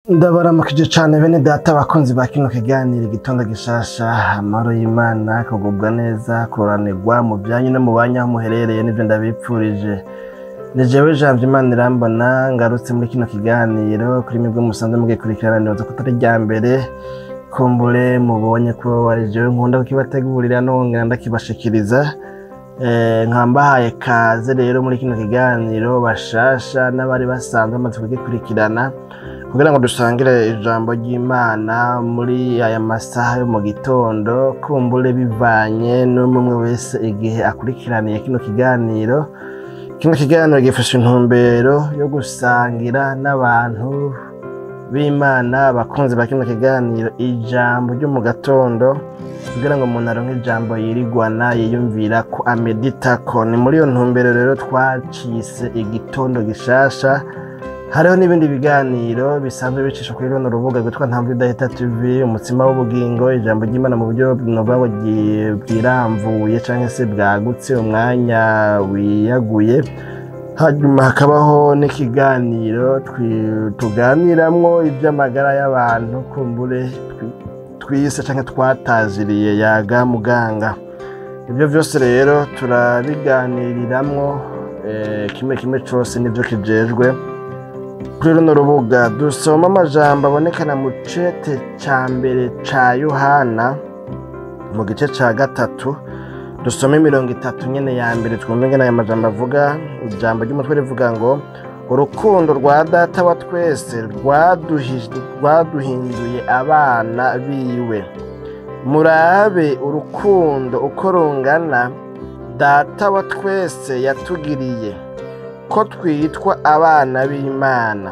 Ndabaramukije cane bene data bakunzi ba kino kiganiro Igitondo Gishasha. Amahoro y'Imana, kugubwa neza, kuroranirwa mu byanyu no mu banyu aho muherereye, nivyo ndabipfurije. Ni jewe Janvier Imana irambona ngarutse muri kino kiganiro kuri mwebwe musanzwe mugikurikirana. Nibaza ko atari irya mbere kumbure mubonye ko ari jewe nkunda kukibategurira nongera ndakibashikiriza. Nkaba mbahaye kaze rero muri kino kiganiro, bashasha n'abari basanzwe bamaze kugikurikirana, kugira ngo dusangire ijambo ry'Imana muri aya masaha yo mu gitondo, kumbure bivanye n'umwe wese igihe akurikiraniye kino kiganiro. Kino kiganiro gifashe intumbero yo gusangira n'abantu b'Imana, abakunzi ba kino kiganiro, ijambo ryo mu gatondo, kugira ngo umuntu aronke ijambo yirigwana yiyumvira ko ameditako. Ni muri iyo ntumbero rero twacise Igitondo Gishasha. Hariho n'ibindi biganiro bisanzwe bicisha kuri runo rubuga rwitwa Ntamvu Idahita TV: Umutsima w'Ubugingo, ijambo ry'Imana mu buryo novuga ngo bwiramvuye canke se bwagutse, umwanya wiyaguye. Hanyuma hakabaho n'ikiganiro tuganiramwo ivy'amagara y'abantu, kumbure twise canke twataziriye Yaga Muganga. Ibyo vyose rero turabiganiriramwo, kimwe kimwe cose nivyo kijejwe kuri runo rubuga. Dusoma amajambo abonekana mu cete ca mbere ca Yohana, mu gice ca gatatu. Dusome imirongo 30 nyene ya mbere, twumve ingene aya majambo avuga. Ijambo ry'umutwe rivuga ngo: "Urukundo rwa Data wa twese rwaduhinduye abana biwe. Murabe urukundo uko rungana Data wa twese yatugiriye, ko twitwa abana b'Imana,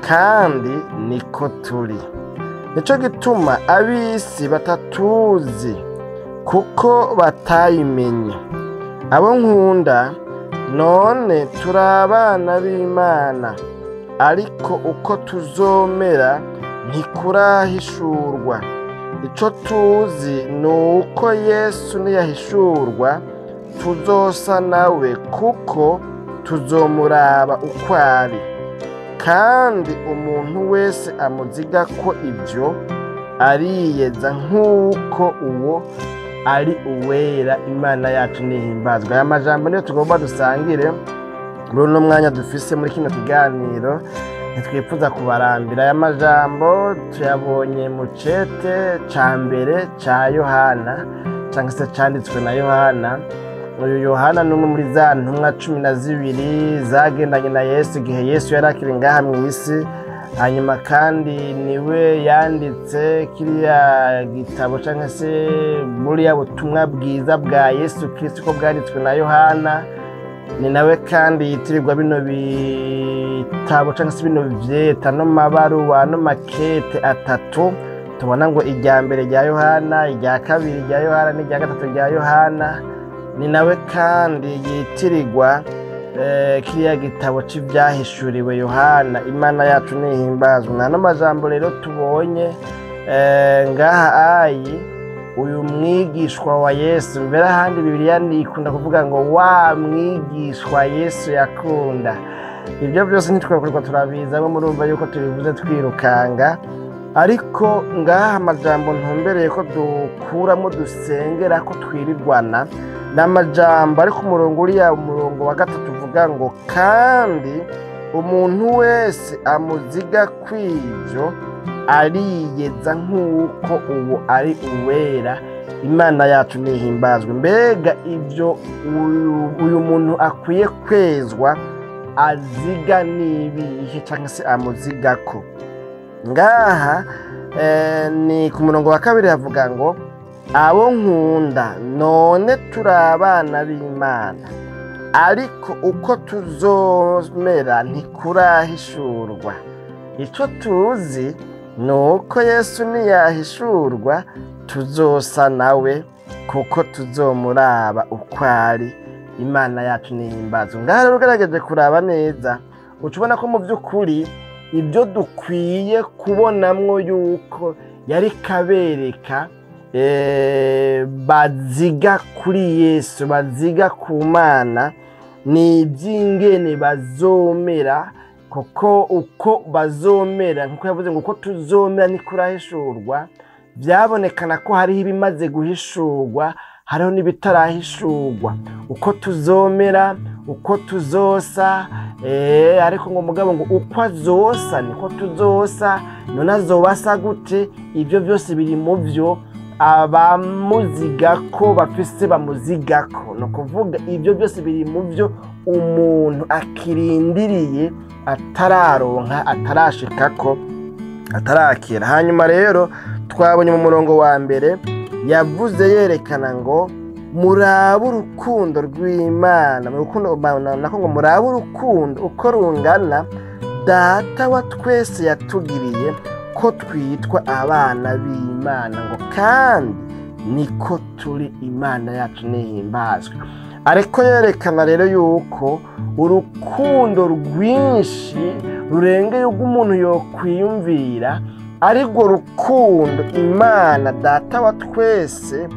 kandi niko turi. Nico gituma ab'isi batatuzi, kuko batayimenye. Abo nkunda, none turi abana b'Imana, ariko uko tuzomera ntikurahishurwa. Ico tuzi ni uko Yesu niyahishurwa tuzosa nawe, kuko tuzomuraba uko ari. Kandi umuntu wese amuziga ko ibyo ariyeza nk'uko uwo ari uwera." Imana yacu nihimbazwa. Aya majambo niyo tugomba dusangire muri uno mwanya dufise muri kino kiganiro. Ntitwifuza kubarambira. Aya majambo tuyabonye mu cete ca mbere ca Yohana, cyangwa se canditswe na Yohana. Uyu Yohana ni umwe muri za ntumwa 12 zagendanye na Yesu igihe Yesu yari akiri ngaha mu isi. Hanyuma kandi niwe yanditse kiriya gitabo, cyangwa se buriya butumwa bwiza bwa Yesu Kristo ko bwanditswe na Yohana. Ni nawe kandi yitirirwa bino bitabo, cyangwa se bino vyeta no mabaruwa no makete atatu tubona ngo irya mbere rya Yohana, irya kabiri rya Yohana n'irya gatatu rya Yohana. Ni nawe kandi yitirirwa kiriya gitabo c'Ivyahishuriwe Yohana. Imana yacu nihimbazwa. Nta n'amajambo rero tubonye ngaha ayi uyu mwigishwa wa Yesu. Mbere ahandi Bibiliya ikunda kuvuga ngo wa mwigishwa Yesu yakunda. Ibyo byose ntitwakorwa turabizamo, murumva yuko tubivuze twirukanga. Ariko ngaha amajambo ntumbereye ko dukuramo, dusengera ko twirirwana, ni amajambo ari ku murongo uriya, umurongo wa gatatu, uvuga ngo: "Kandi umuntu wese amuziga kw'ibyo ariyeza nk'uko uwo ari uwera." Imana yacu nihimbazwe. Mbega ibyo uyu muntu akwiye kwezwa aziga n'ibihe, cyangwa se amuzigako? Ngaha ni ku murongo wa kabiri, havuga ngo: "Abo nkunda, none turi abana b'Imana, ariko uko tuzomera ntikurahishurwa. Icyo tuzi ni uko Yesu niyahishurwa tuzosa nawe, kuko tuzomuraba uko ari." Imana yacu nihimbazwe. Ngaha rero ugerageje kuraba neza, uca ubona ko mu by'ukuri ibyo dukwiye kubonamwo yuko yari kabereka baziga kuri Yesu, baziga ku Mana, ni iby'ingene bazomera. Kuko uko bazomera, nkuko yavuze ngo uko tuzomera niko urahishurwa, byabonekana ko hariho ibimaze guhishurwa, hariho n'ibitarahishurwa. Uko tuzomera, uko tuzosa, ariko ngo mugabo ngo uko azosa niko tuzosa, none azobasa gute? Ibyo byose biri mu byo abamuzigako bafise bamuzigako. Ni ukuvuga ibyo byose biri mu byo umuntu akirindiriye, atararonka, atarashikako, atarakira. Hanyuma rero twabonye mu murongo wa mbere yavuze yerekana ngo murabe urukundo rw'Imana, mu rukundo nako ngo murabe urukundo uko rungana Data wa twese yatugiriye ko twitwa abana b'Imana, ngo kandi niko turi. Imana yacu nihimbazwe. Ariko yerekana rero yuko urukundo rwinshi rurengeye urw'umuntu yokwiyumvira, arirwo rukundo Imana Data wa twese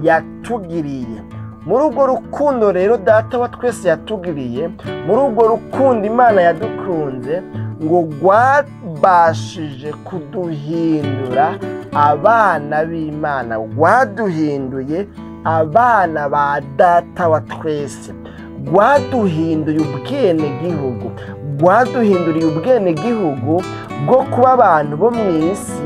yatugiriye. Muri urwo rukundo rero Data wa twese yatugiriye, muri urwo rukundo Imana yadukunze, ngo rwabashije kuduhindura abana b'Imana, rwaduhinduye abana ba Data wa twese, rwaduhinduye ubwenegihugu, rwaduhinduriye ubwenegihugu bwo kuba abantu bo mu isi,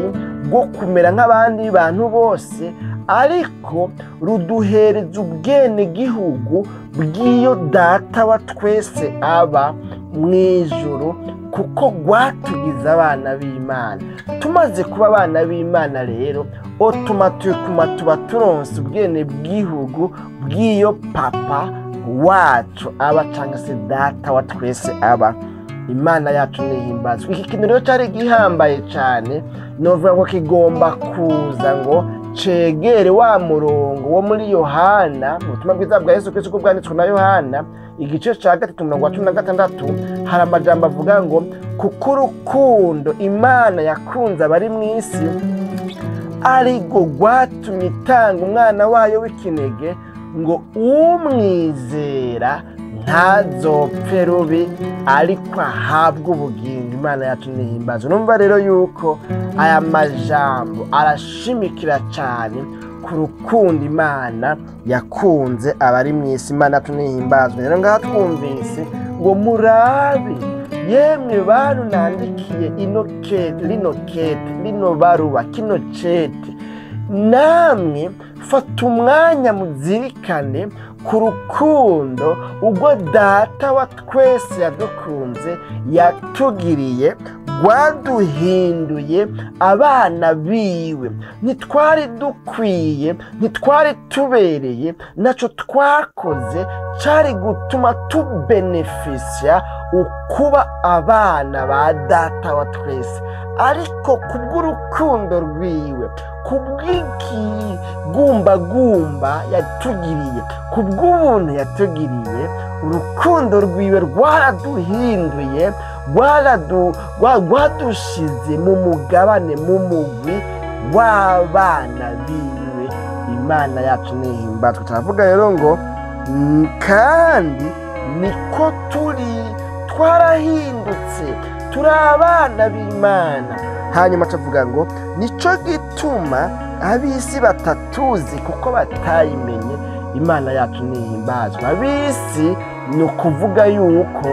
bwo kumera nk'abandi bantu bose, ariko ruduhereza ubwenegihugu bw'iyo Data wa twese aba mu ijuru, kuko rwatugize abana b'Imana. Tumaze kuba abana b'Imana rero, automatiquement tuba turonse ubwenegihugu bw'iyo Papa wacu aba, cyangwa se Data wa twese aba. Imana yacu nihimbazwe. Iki kintu rero cyari gihambaye cyane, novuga ngo kigomba kuza ngo cegere wa murongo wo muri Yohana, mu butumwa bwiza bwa Yesu Kristo bwanditswe na Yohana, igice cya 3 umurongo wa 16, hari amajambo avuga ngo kuko urukundo Imana yakunze abari mu isi arirwo rwatumye itanga umwana wayo w'ikinege, ngo umwizera ntazopfe rubi, ariko ahabwe ubugingo. Imana yacu nihimbazwe. Numva rero yuko aya majambo arashimikira cyane ku rukundo Imana yakunze abari mu isi. Imana yacu nihimbazwe. Rero ngaha twumvise ngo murabe yemwe bantu nandikiye ino kete, lino kete, lino baruwa, kino cete, namwe fata umwanya muzirikane ku rukundo ubwo Data wa twese yadukunze, yatugiriye, rwaduhinduye abana biwe. Ntitwari dukwiye, ntitwari tubereye, naco twakoze cari gutuma tubenefisya ukuba abana ba Data wa twese, ariko kubw'urukundo rwiwe, kubw'ikigumbagumba yatugiriye, kubw'ubuntu yatugiriye, urukundo rwiwe rwaraduhinduye, rwadushize mu mugabane, mu mugwi w'abana biwe. Imana yacu nihimbazwe. Turavuga rero ngo kandi niko turi, twarahindutse, turi abana b'Imana. Hanyuma tuvuga ngo nico gituma ab'isi batatuzi kuko batayimenye. Imana yacu nihimbazwe. Ab'isi ni ukuvuga yuko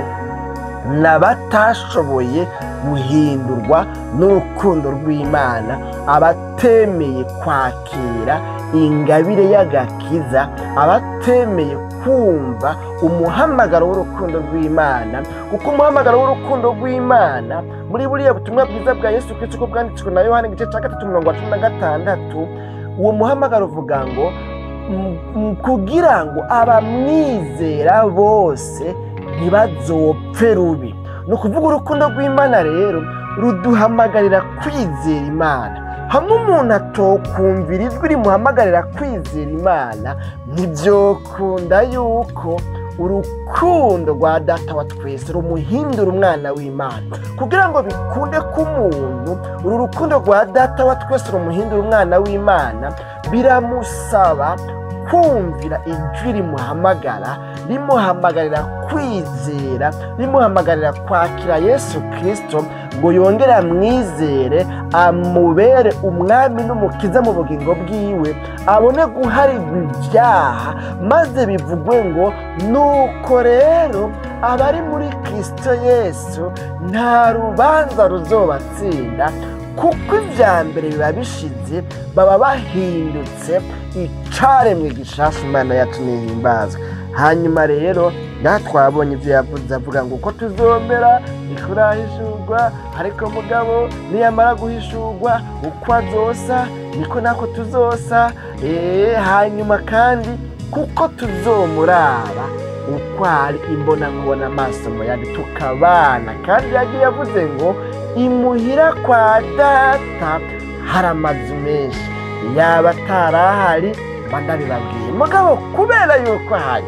n'abatashoboye guhindurwa n'urukundo rw'Imana, abatemeye kwakira ingabire y'agakiza, abatemeye kumva umuhamagaro w'urukundo rw'Imana. Kuko umuhamagaro w'urukundo rw'Imana muri buriya butumwa bwiza bwa Yesu Kristo uko bwanditswe na Yohana igice cya 3 umurongo wa 16, uwo muhamagaro uvuga ngo kugira ngo abamwizera bose ntibazopfe rubi. Ni ukuvuga urukundo rw'Imana rero ruduhamagarira kwizera Imana. Hamwe umuntu atokumvira ijwi rimuhamagarira kwizera Imana, ntibyokunda yuko urukundo rwa Data wa twese rumuhindura umwana w'Imana. Kugira ngo bikunde ko umuntu uru rukundo rwa Data wa twese rumuhindura umwana w'Imana, biramusaba kumvira ijwi rimuhamagara, rimuhamagarira kwizera, rimuhamagarira kwakira Yesu Kristo ngo yongere amwizere, amubere umwami n'umukiza mu bugingo bwiwe, abone guharirwa ibyaha, maze bivugwe ngo nuko rero abari muri Kristo Yesu nta rubanza ruzobatsinda, kuko ibya mbere biba bishize, baba bahindutse icaremwe gishasha. Imana yacu nihimbazwe. Hanyuma rero ngaha twabonye ibyo yavuze, avuga ngo uko tuzomera ntikurahishurwa, ariko mugabo niyamara guhishurwa uko azosa niko nako tuzosa. Hanyuma kandi kuko tuzomuraba uko ari imbonankubone amaso mu yandi, tukabana. Kandi yagiye avuze ngo imuhira kwa data hari amazu menshi, yaba atarahari mba ndabibabwiye, mugabo kubera yuko ahari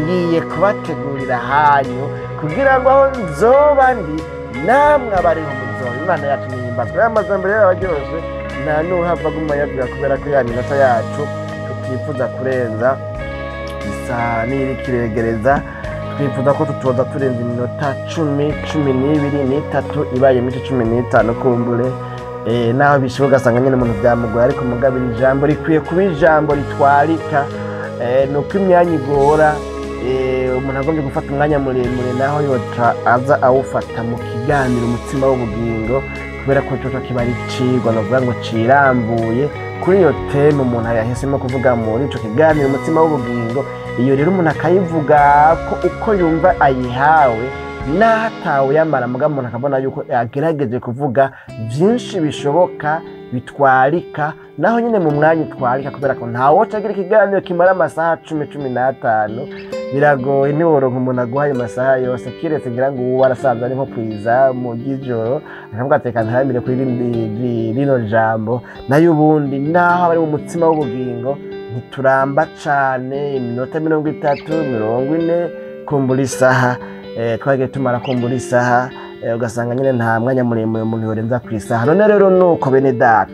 ngiye kubategurira ahanyu, kugira ngo aho nzoba ndi namwe abariho muzoba. Imana yacu nihimbazwe. Aya majambo rero araryoshe, nta n'uhava aguma yavuga kubera ko ya minota yacu tutifuza kurenza, isa n'iriko iregereza. Twifuza ko tutoza turenza iminota 10, 12 n'itatu, ibaye mico 15 kumbure. Naho bishoboka ugasanga nyine umuntu byamugoye, ariko mugabo iri jambo rikwiye kuba ijambo ritwarika. Nuko imyanya igora, umuntu agombye gufata umwanya muremure, naho yoca aza awufata mu kiganiro umutsima w'ubugingo, kubera ko coco kiba ari icigwa novuga ngo cirambuye kuri iyo teme umuntu yahisemo kuvuga muri ico kiganiro umutsima w'ubugingo. Iyo rero umuntu akayivuga ko uko yumva ayihawe, naho atawuyamara, mugabo umuntu akabona yuko yagerageje kuvuga byinshi bishoboka bitwarika, naho nyine mu mwanya utwarika, kubera ko ntawoca agira ikiganiro kimara amasaha 10, 15, biragoye, ntiworonka umuntu aguha ayo masaha yose, kiretse ngira ngo uwo arasanzwe ari nko kw'izamu ry'ijoro akavuga ati reka ntaramire kuri rino jambo. Nayo ubundi naho abari mu mutsima w'ubugingo ntituramba cane, iminota 30, 40, kumbura isaha. Twagiye tumara kumbura isaha, ugasanga nyine nta mwanya muremure umuntu yorenza ku isaha. None rero nuko bene data,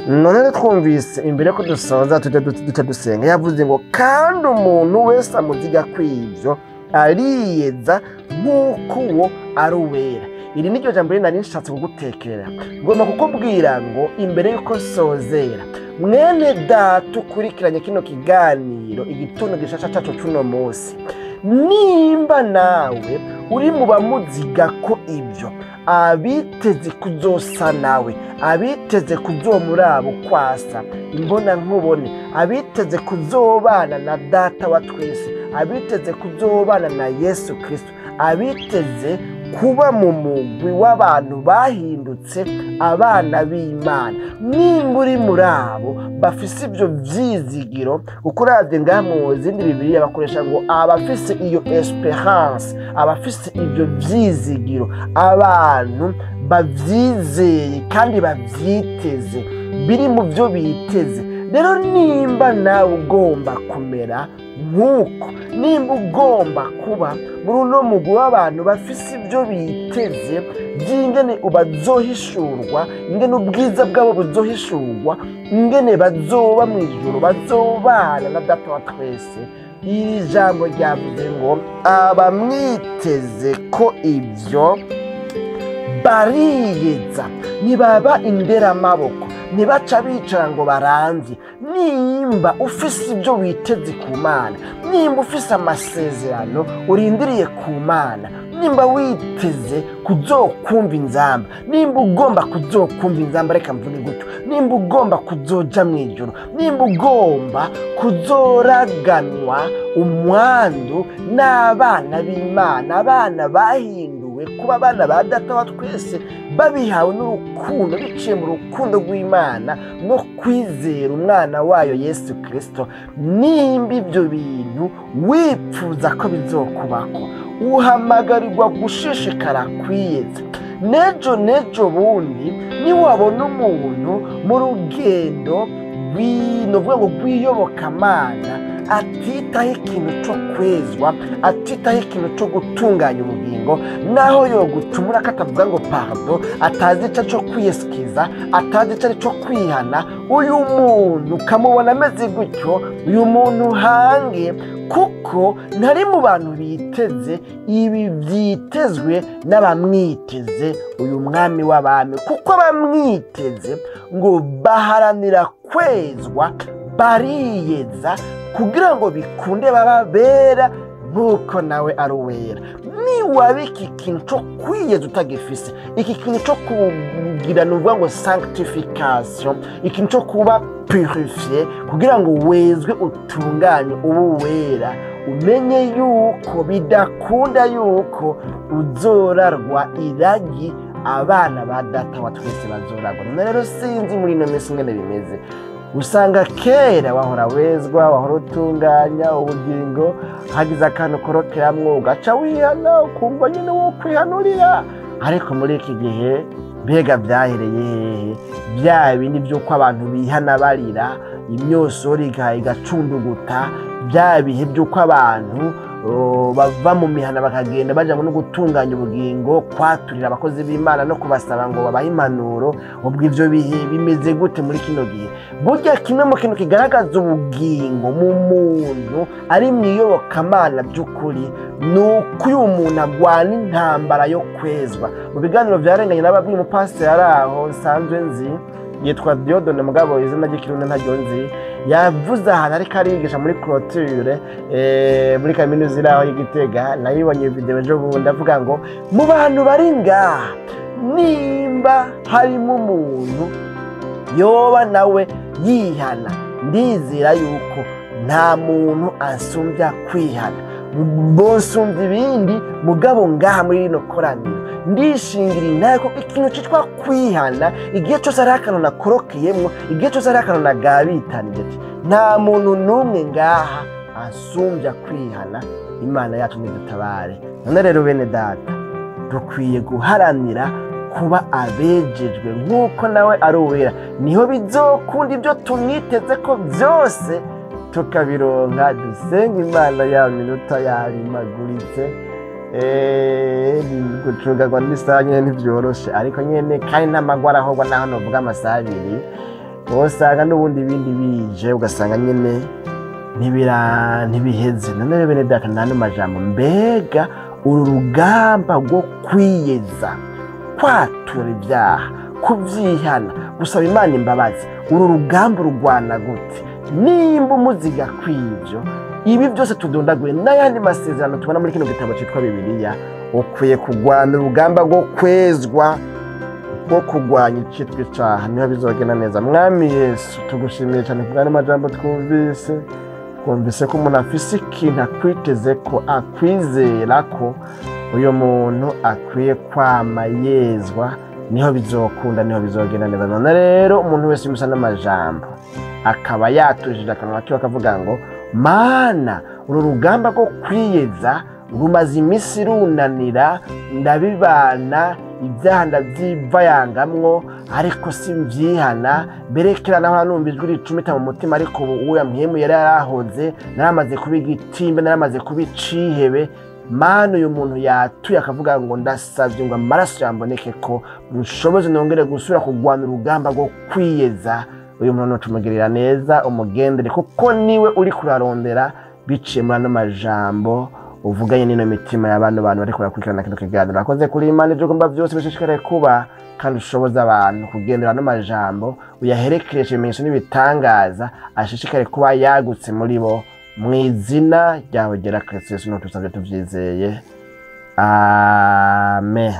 none rero twumvise imbere ko dusoza tujya duca dusenga, yavuze ngo kandi umuntu wese amuziga kw'ivyo ariyeza nk'uko uwo ari uwera. Iri niryo jambo nari nshatse kugutekera, ngomba kukubwira ngo imbere y'uko nsozera, mwene data ukurikiranye kino kiganiro igitondo gishasha cacu cuno munsi, nimba nawe uri mu bamuziga ko ibyo, abiteze kuzosa nawe, abiteze kuzomuraba ukwasa imbona nkubone, abiteze kuzobana na data wa twese, abiteze kuzobana na Yesu Kristo, abiteze kuba mu mugwi w'abantu bahindutse abana b'Imana, nimba uri muri abo bafise ibyo vyizigiro, kuko uravye ngaha mu zindi Bibiliya bakoresha ngo abafise iyo esperance, abafise ibyo vyizigiro, abantu bavyizeye kandi bavyiteze, biri mu byo biteze. Rero nimba nawe ugomba kumera nk'uko, nimba ugomba kuba muri uno mugwi w'abantu bafise ibyo biteze by'ingene bazohishurwa, ingene ubwiza bwabo buzohishurwa, ingene bazoba mu ijuru, bazobana na data wa twese, iri jambo ryavuze ngo abamwiteze ko ibyo bariyeza, ntibaba inderamaboko, ntibaca bicara ngo baramvye. Nimba ufise ibyo witeze ku Mana, nimba ufise amasezerano urindiriye ku Mana, nimba witeze kuzokumva inzamba, nimba ugomba kuzokumva inzamba, reka mvuge gutyo, nimba ugomba kuzoja mu ijuru, nimba ugomba kuzoraganwa umwandu n'abana b'Imana, abana bahinduwe kuba abana ba data wa twese, babihawe n'urukundo, biciye mu rukundo rw'Imana no kwizera umwana wayo Yesu Kristo, nimba ibyo bintu wipfuza ko bizokubako, uhamagarirwa gushishikara kwiyeza. Nejo nejo bundi niwabona umuntu mu rugendo rw'iyobokamana atitaho ikintu cyo kwezwa, atitaho ikintu cyo gutunganya ubugingo, naho yogucumura ko atavuga ngo pardon, atazi icyo cyo kwiyesikiza, atazi icyo cyo kwihana, uyu muntu ukamubona ameze gutyo, uyu muntu hange, kuko ntari mu bantu biteze ibi byitezwe n'abamwiteze uyu mwami w'abami, kuko abamwiteze ngo baharanira kwezwa, bariyeza kugira ngo bikunde bababera nk'uko nawe ari uwera. Niwaba iki kintu cyo kwiyeza utagifise, iki kintu cyo kugira nuvuga ngo sanctification, ikintu cyo kuba purifié kugira ngo wezwe utunganye ubu wera, umenye yuko bidakunda yuko uzorarwa iragi abana ba data wa twese bazorarwa. None rero sinzi muri ino minsi ingene bimeze, usanga kera wahora wezwa, wahora utunganya ubugingo, hagize akantu korokeramwo ugaca wihana, ukumva nyine wo kwihanurira. Ariko muri iki gihe mbega byahereye hehe? Bya bindi by'uko abantu bihana barira, imyosori igacunduguta, bya bihe by'uko abantu bava mu mihana bakagenda baja no gutunganya ubugingo, kwaturira abakozi b'Imana no kubasaba ngo babahe impanuro. Ubwo ivyo bihe bimeze gute muri kino gihe? Burya kimwe mu kintu kigaragaza ubugingo mu muntu ari mw'iyobokamana by'ukuri ni uko uyu muntu agwana intambara yo kwezwa. Mu biganiro vyarenganye n'ababwiye umupasiteri ari aho nsanzwe nzi, yitwa Diodone mugabo izina ry'ikirundi ntaryo nzi, yavuze ahantu ariko arigisha muri clôture muri kaminuza iri aho y'Igitega, nayibonye video ejo bundi, avuga ngo mu bantu bari ngaha nimba harimo umuntu yoba nawe yihana, ndizera yuko nta muntu ansumbya kwihana, bonsumbya ibindi mugabo ngaha muri rino koraniro ndishingira intahe ko ikintu cyitwa kwihana igihe cyose ari akantu nakorokeyemwo, igihe cyose ari akantu nagabitanije, ati nta muntu n'umwe ngaha ansumbya kwihana, Imana yacu nidutabare. None rero bene data, dukwiye guharanira kuba abejejwe nk'uko nawe ari uwera, niho bizokunda ibyo tumwiteze ko byose tukabironka. Dusenga Imana ya minota yarimaguritse, gucunga n'isaha nyene ntivyoroshe, ariko nyene kandi n'amagwara ahogwa naho novuga amasaha abiri, wosanga n'ubundi bindi bije ugasanga nyene ntibiheze. None rero bene data, nta majambo, mbega uru rugamba rwo kwiyeza, kwatura ibyaha, kuvyihana, gusaba Imana imbabazi, uru rugamba urugwana gute? Nimba umuziga kw'ivyo, ibi byose tudondaguye n'ayandi masezerano tubona muri kino gitabo cyitwa Bibiliya, ukwiye kurwana urugamba rwo kwezwa, rwo kurwanya icitwa icaha, niho bizogenda neza. Mwami Yesu, tugushimiye cyane kubw'ano majambo twumvise. Twumvise ko umuntu afise ikintu akwiteze ko akwizera ko uyu muntu akwiye kwama yezwa, niho bizokunda, niho bizogenda neza. None rero umuntu wese yumvise n'amajambo akaba yatujije akanwa kiwe akavuga ngo Mana, uru rugamba rwo kwiyeza rumaze iminsi runanira, ndabibana ibyaha ndavyivayangamwo, ariko simvyihana, berekera naho numva ijwi ricumita mu mutima, ariko ubu uwo yampemu yari yarahoze, naramaze kuba igitimbe, naramaze kuba icihebe. Mana, uyu muntu yatuye akavuga ngo ndasavye ngo amaraso yamboneke ko mushoboze nongere gusubira kurwana urugamba rwo kwiyeza, uyu muntu tumugirira neza, umugendere, kuko niwe uri kurarondera biciye muri ano majambo uvuganye n'ino mitima y'abantu bantu bariko barakurikirana kino kiganiro. Akoze kuri Imana ivyo ugomba vyose bishishikare kuba, kandi ushoboza abantu kugendera ano majambo, uyaherekereshe ibimenyetso n'ibitangaza, ashishikare kuba yagutse muri bo, mu izina ryawe ryera Kristo Yesu, tusavye tuvyizeye, amen.